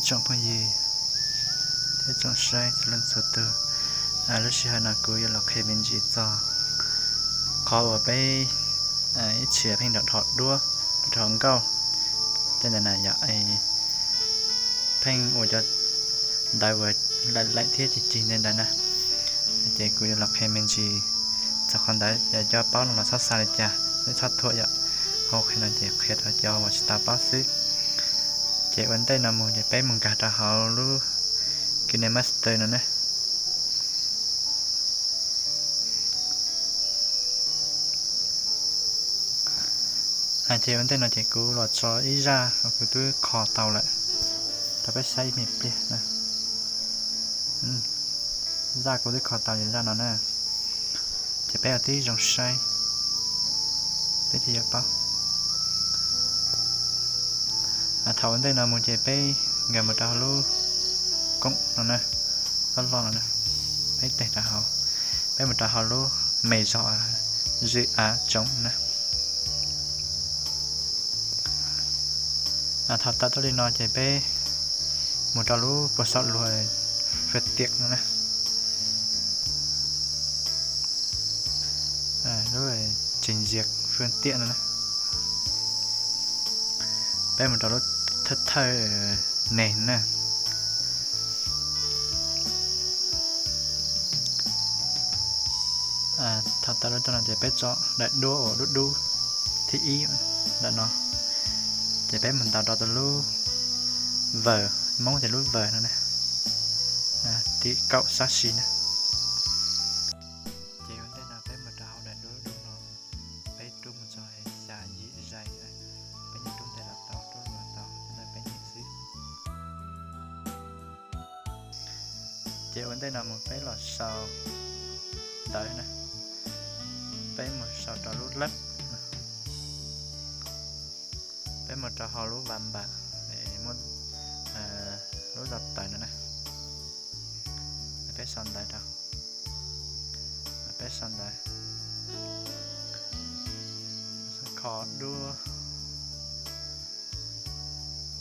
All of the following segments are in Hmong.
Tsoom phooj ywg thiab tsoom saib txhua leej txhua tus, lub sij hawm no kuv yuav los qhia me ntsis txog qhov uas peb ib txhia pheej rov dhos duab, rov dhos nkauj tej ntawd na yom, pheej ua cov ntawv uas laim laim thiab cig cig ntawd na. Ces kuv yuav los qhia me ntsis txog qhov ntawd, yog cov paub no los txhob xav li cas, txhob thuam yom. Qhov qhia no ces qhia rau cov uas tsis tau paub xwb. Ces ua ntej no mus ces peb mus nkag rau hauv lub KineMaster no ne. Ces ua ntej no ces kuv los tso ib zaj uas kuv twb kho tau lawm rau peb saib ib me pliag. Zaj kuv twb kho tau yog zaj no na. Ces peb ua tib zoo saib, peb thiaj yuav paub. Thaum ua ntej no mus ces peb nkag mus rau hauv lub koom no na, loj loj no na, peb tes rau hauv, peb mus rau hauv lub me zog zwm av tsoov na. Thaum tawm tuaj li no ces peb mus rau lub puas xaum luag fwj tiam no na, lub trình duyệt phương tiện no na. Peb mus rau lub thawj thawj neg na. Thaum tawm lawm rau no ces peb tso daim duab uas dub dub thib ib ntawm no, ces peb mus ntaus rau lub vawm, Hmoob tias lub vawm no na, tim kaum sab si na. Ces ua ntej no peb mus rau hauv daim duab dub no, peb rub mus txog xya yim zais, peb nyiam rub ntev los tau, rub los tau, ntawm peb nyiam xwb. Ces ua ntej no mus peb los sau ntawv na, peb mus sau rau lub lab, peb mus rau hauv lub vas npam, muab lub zog tawm no na, peb sau ntawv rau, peb sau ntawv kho duab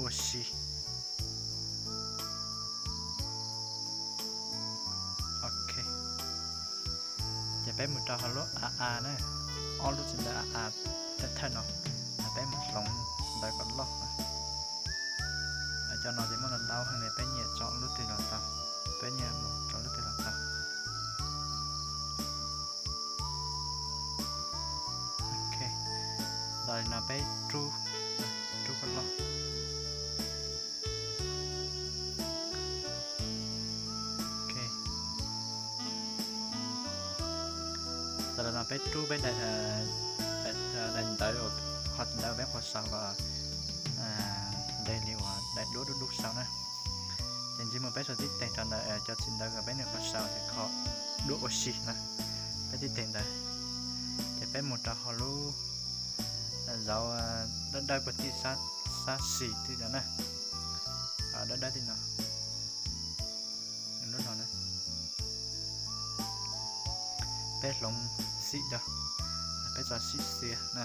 ua si. Ok, ces peb mus rau hauv lub a a na, ob lub txiv ntawv a a thawj thawj no, peb mus hloov ntawv kom loj. Cov no ces muaj ntau ntau heev li, peb nyiam tso lub twg los tau, peb nyiam mus tso lub twg los tau. Ok, los li no peb rub, rub kom loj. Ok, los li no peb rub peb daim ntawv, qhov txiv ntawv peb qhuav sau kom nres li uas daim duab dub dub sau na. Ces ntsib mus peb sau tib teg rau ntawm cov txiv ntawv uas peb nws qhuav sau ces kho duab ua si na, peb tib teg ntawd. Ces peb mus rau hauv lub zauv dawb dawb puag tim sab xis twg no na, dawb dawb tim no, lub no na. Peb hloov xim rau, peb tso xim xiav na.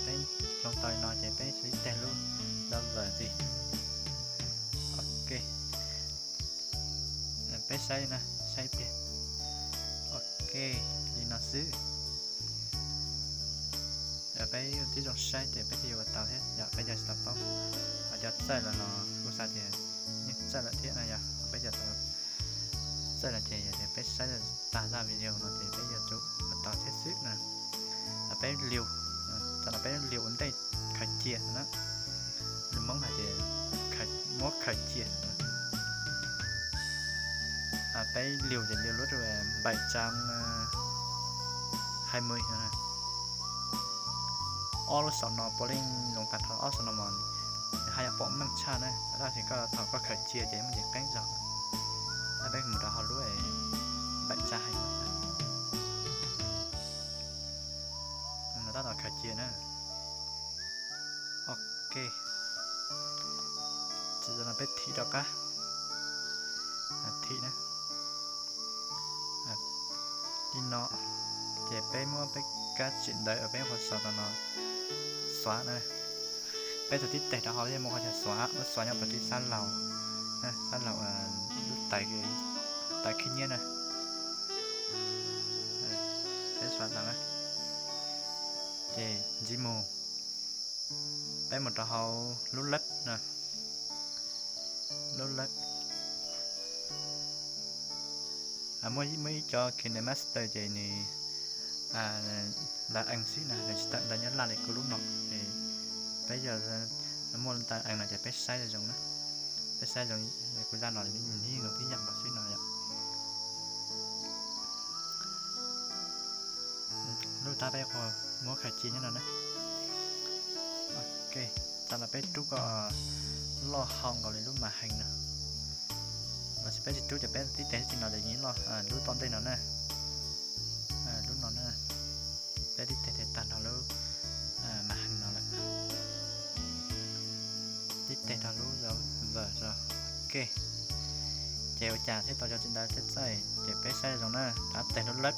Peb hloov tau li no ces peb sau tib teg lub dab vawm xis. Ok, peb saib na, saib ib pliag. Ok, li no xwb. Peb ua tib zoo saib ces peb thiaj yuav ua tau thiab, yog peb cov tsis tau paub. Ho cov txawj lawm los kuv xav tias yeej txawj lawm thiab no, yog peb cov txawj lawm ces yog tias peb saib tag zaj video no ces peb yuav tsum ua tau thiab xwb na. Peb liu, cov no peb liu ua ntej khaws cia na. Lus Hmoob hais tias muab khaws cia. Peb liu ces liu lub bảy trăm hai mươi no. Ob lub saum no puav leej zoo tag nrho, ob saum no mas nws haj yam pom meej tshaj na, tab sis koj thaum koj khaws cia ces muaj tsis qeeb zog. Peb mus rau hauv lub bảy trăm hai mươi, tab tom khaws cia na. Ok, ces no peb thim rov qab, thim na. Li no, ces peb muab peb kab tsim ntawv uas peb qhuav sau tau no xóa na. Peb tus tib teg rau hauv thiab mus qhov chaw xuav, lub xuav nyob pem tim sab laug, sab laug lub tais khib nyiab na. Peb xuav tau na, ces ntxiv mus, peb mus rau hauv lub lab na, lub lab. Muaj ib co KineMaster ces nws ntawv ees xwb na, nws tsis tawm ntawv nyob laj li kuv lub no. Peb yog muaj ntawv ees no ces peb saib zoo na, peb saib zoo, kuv zaj no nws yeej ib yam nkaus xwb no yom. Lub tab peb muab khaws cia nyob no na. Ok, tas los peb rub kom loj hau nkaus li lub mas hees no. Los sis peb tsis rub ces peb tib teg tsis no ces yeej loj, lub tom ntej no na, lub no na. Peb tib teg tag nrho lub mas hees no lawm, tib teg rau lub vawm os. Ok, ces ua cas thiaj tau cov txiv ntawv thiab txaij? Ces peb saib zoo na, tab teg lub lab.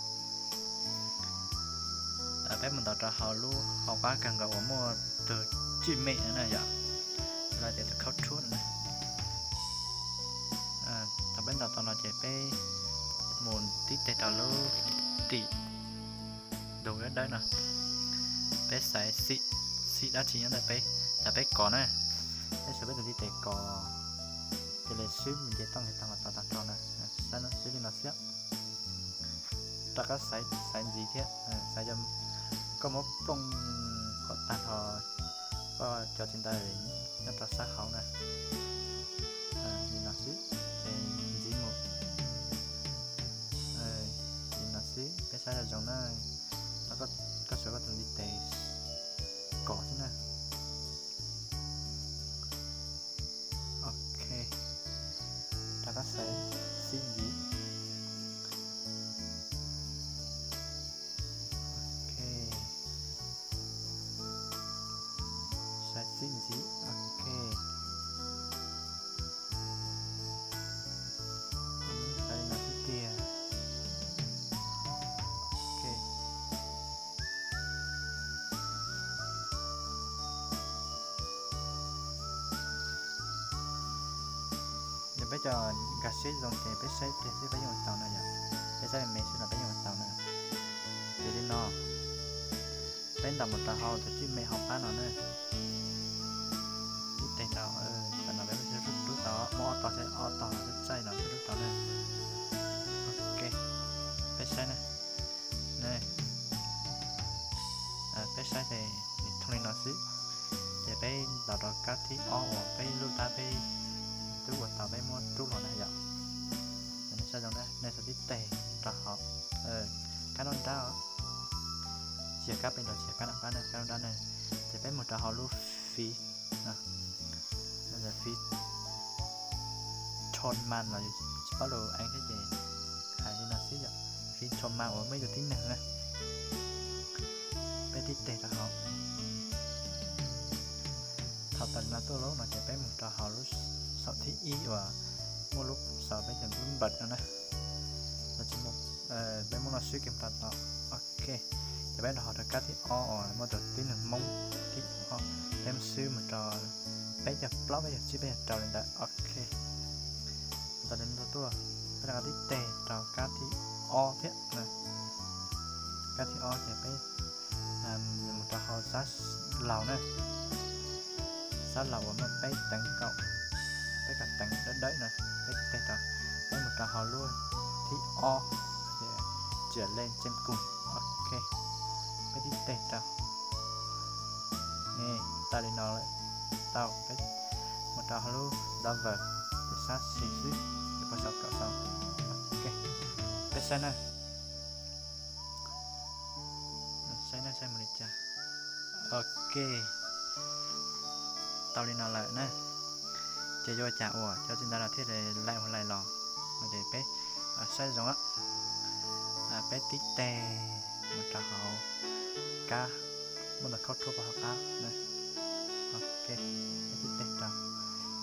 Peb mus ntaus rau hauv lub hauv qab kawg nkaus uas muaj tus tswj mem no na yom, los tias tus khaub rhuab no na. Thaum peb ntaus tau no ces peb mus tib teg rau lub tim ntug dawb dawb no, peb xaiv xim, xim dab tsi nyob ntawm peb, cas peb kos na. Peb xaiv peb tus ntiv tes kos, cia li swb me nce tooj li tag los tau tag nrho na, xaiv li no xwb. Rov qab xaiv ntxiv thiab, xaiv, koj muab plooj kom tag nrho koj cov txiv ntawv nyob rau sab hauv na. Li no xwb, ces ntxiv mus. Li no xwb, peb saib zoo zoo na, koj xuas koj tus ntiv tes kos xwb na. Ok, rov qab xaiv xim ntxiv. Ok, xaiv xim ntxiv. Ok, xaiv li no xwb tiag. Ok, yog peb cov nkag siab zoo ces peb saib pliag xwb peb yeej ua tau na yom, peb saib me me xwb los peb yeej ua tau na. Ces li no, peb ntaus mus rau hauv tus tswj mem hauv qab no na. Ib teg rau, tam no peb rub tau muaj ob tog thiab, ob tog thiab txaij no peb rub tau na. Ok, peb saib na. Peb saib ces nws thooj li no xwb. Ces peb ntaus rau kab thib ob uas peb lub tab peb twb ua tau peb muab rub los na yom. Nej saib zoo na, nej xuas tib teg rau hauv kab nruab nrab, tsis yog kab pem los tsis yog kab nram qab na, kab nruab nrab na. Ces peb mus rau hauv lub fiv, fiv tone math los yus tsis paub lus ees thiab ces hais li no xwb yom, fiv tone math uas muaj ib tug tib neeg na. Peb tib teg rau hauv. Thaum tawm li no tuaj lub no ces peb mus rau hauv lub saum thib ib uas muaj lub saum peb cov lub npawm no na. Peb muab no swb kiag mus rau tod. Ok, ces peb ntaus hauv rau kab thib ob uas muaj tus tib neeg Hmoob thib ob, peb mus swb mus rau peb caug plaub, peb caug tsib, peb caug rau li ntawd. Ok, tau li no tuaj, peb rov qab tib teg rau kab thib ob thiab. Kab thib ob ces peb mus rau hauv sab laug na, sab laug uas muaj peb teev kaum, peb kaum teev dawb dawb na, peb tib teg rau, peb mus rau hauv lub thib ob, txiav le tseem kum. Ok, peb tib teg rau. Tau li no lawm, tau, peb mus rau hauv lub dab vawm, peb sab xis xwb, peb puas xaus kaum xaus. Ok, peb saib na, saib na, saib mus li cas. Ok, tau li no lawm na. Ces yuav ua cas uas cov txiv ntawv no thiaj li laim mus laim los no ces peb saib zoo, peb tib teg mus rau hauv kab, muaj ntau khaub rhuab pab hauv qab na. Ok, peb tib teg rau,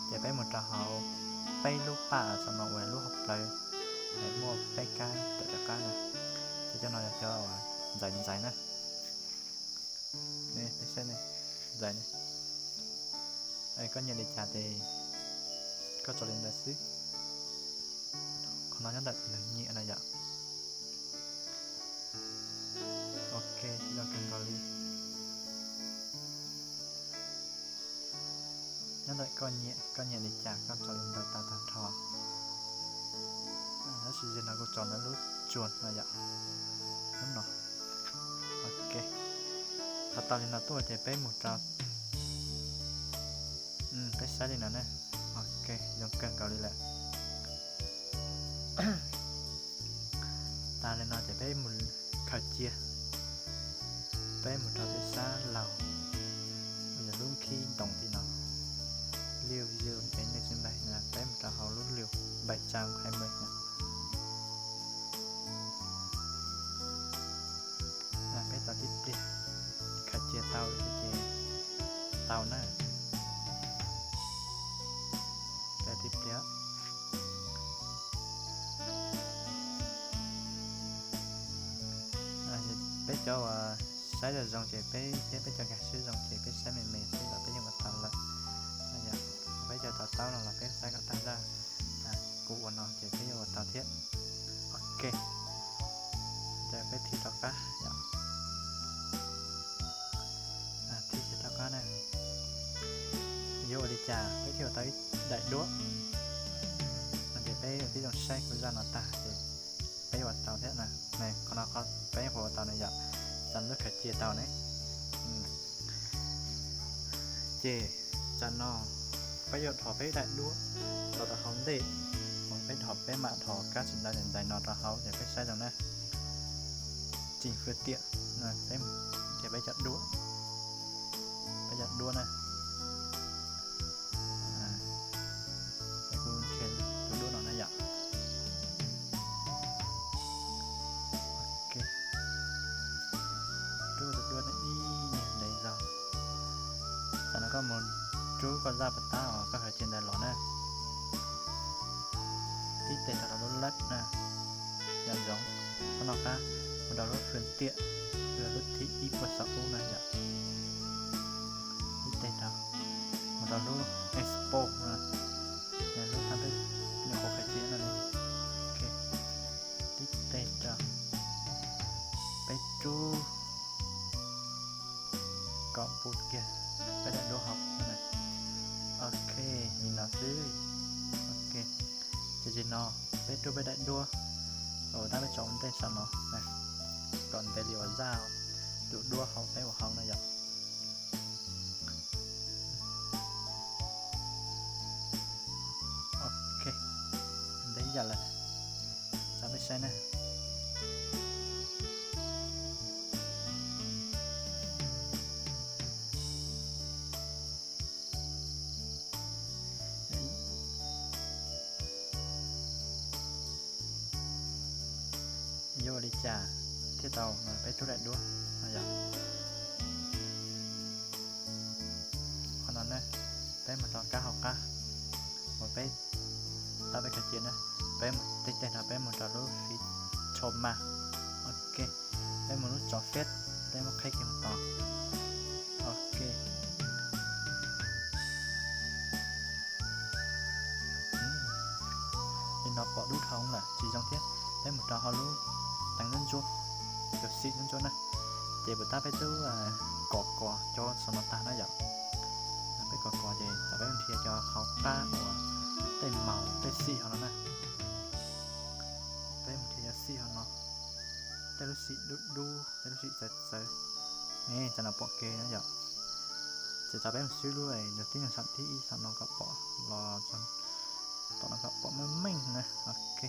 ces peb mus rau hauv peb lub paj xom no uas lub hauv plawv, es muaj peb kab tawm rov qab na. Ces cov no yog cov ntxais ntxais na. Peb saib, ntxais, Koj nyiam li cas ces koj tso li ntawd xwb. Qhov no nyob ntawm tus neeg nyiam na yom. Ok, zoo kawg nkaus li. Nyob ntawm koj nyiam, koj nyiam li cas koj tso li ntawd tau tag nrho. Tab sis zaum no kuv tso ntawm lub tsuas no yom. Lub no. Ok. Thaum tau li no tuaj ces peb mus rau, peb saib li no ne. Ok, zoo kawg nkaus li lawm. Tas li no ces peb mus khaws cia, peb mus rau peb sab laug, yog lub khib ntoo tim no, liu yw es nej xib npais, peb mus rau hauv lub liu bảy trăm hai mươi no. Peb tos tib pliag, khaws cia tau ces tau na. Tos tib pliag. Peb cov uas saib zoo zoo ces peb thiab peb cov nkag siab zoo ces peb saib me me xwb los peb yeej ua tau lawm. Peb cov to taub no los peb saib kom tag zaj. Kuv ua no ces peb yeej ua tau thiab. Ok, ces peb thim rov qab yom. Thim kiag rov qab na. Yuav ua li cas peb thiaj ua tau ib daim duab? No ces peb ua tib zoo saib kuv zaj no tag ces peb ua tau thiab na. Qhov no peb ua tau na yom, tam lub khaws cia tau ne. Ces tam no peb yuav dhos peb daim duab los rau hauv ntej, peb dhos peb mam dhos kab tsis ntawd ntxais no rau hauv ces peb saib zoo na. Trình phương tiện, ces peb cov duab, peb cov duab na. Peb kuj nrhiav tus duab no na yom. Ok, rub tus duab no ib niag ntev zog. Tam no koj mus rub koj zaj pas tab uas koj khaws cia ntawd los na. Tib teg rau lub lab na, yom, zoov, txhob noj qab, mus rau lub phương tiện, lub thib ib puag saum ub na yom. Tib teg rau, mus rau lub export na, lub thab peb nyuam qhuav khaws cia no. Ok, tib teg rau, peb rub kom puv kiag peb daim duab hauv. Ok, li no xwb. Ok, ces li no peb rub peb daim duab uas tab peb tso ua ntej saum no kom ntev li uas zaj tus duab hauv peb ua hauv no yom. Ok, ntev yam lawm, tso peb saib na. Yuav ua li cas thiaj tau peb rub daim duab no yom? Qhov no ne, peb mus rau kab hauv qab uas peb tab peb khaws cia na, peb mus tib teg no peb mus rau lub fij tho ma. Ok, peb mus lub tso feb, peb muab qhib kiag mus tos. Ok, li no pom dub dhau lawm tsis zoo thiab, peb mus rau hauv lub teev ntsuab, cov xim ntsuab na, ces puas tab peb twb kos kos cov xov no tag na yom. Peb kos kos ces tam peb nrhiav cov hauv qab uas tej maus tej xim hauv no na. Peb mus nrhiav cov xim hauv no, tej lub xim dub dub tej lub xim txawv txawv. Tam no pom kev na yom. Ces tam peb mus swb lub tus tib neeg saum thib ib saum no kom pom los, tom no kom pom meej meej na. Ok,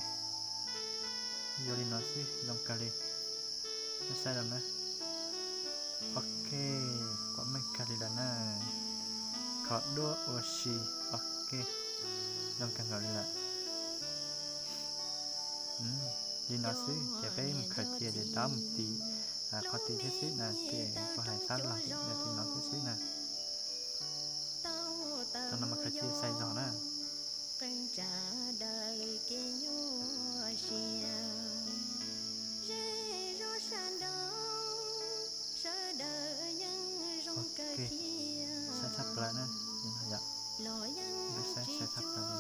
yuav li no xwb zoo kawg li. Peb saib zoo na. Ok, pom meej kawg li lawm na. Kho duab ua si. Ok, zoo kawg nkaus li lawm. Li no xwb ces peb mus khaws cia ces rov mus tiv qhov tiv thiab xwb na, ces kuv hais sab laug li no xwb xwb na. Tam no mas khaws cia xais zog na. Ok, saib tshaj plaws na, li no yom. Peb saib sai tshaj plaws li.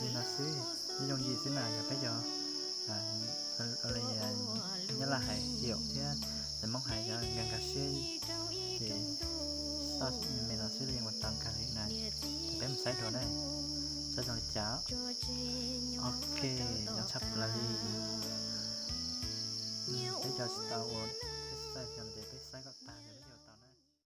Li no xwb, yooj yim xwb na, yog peb cov Nyab Laj hais iom thiab cov Hmoob hais cov nkag nkag siab, ces xauj me me no xwb yeej ua tau nkag li na. Ces peb mus saib dua na, saib zoo li cas. Ok, nyob tshaj plaws li. Peb cov tsis tau ua exercise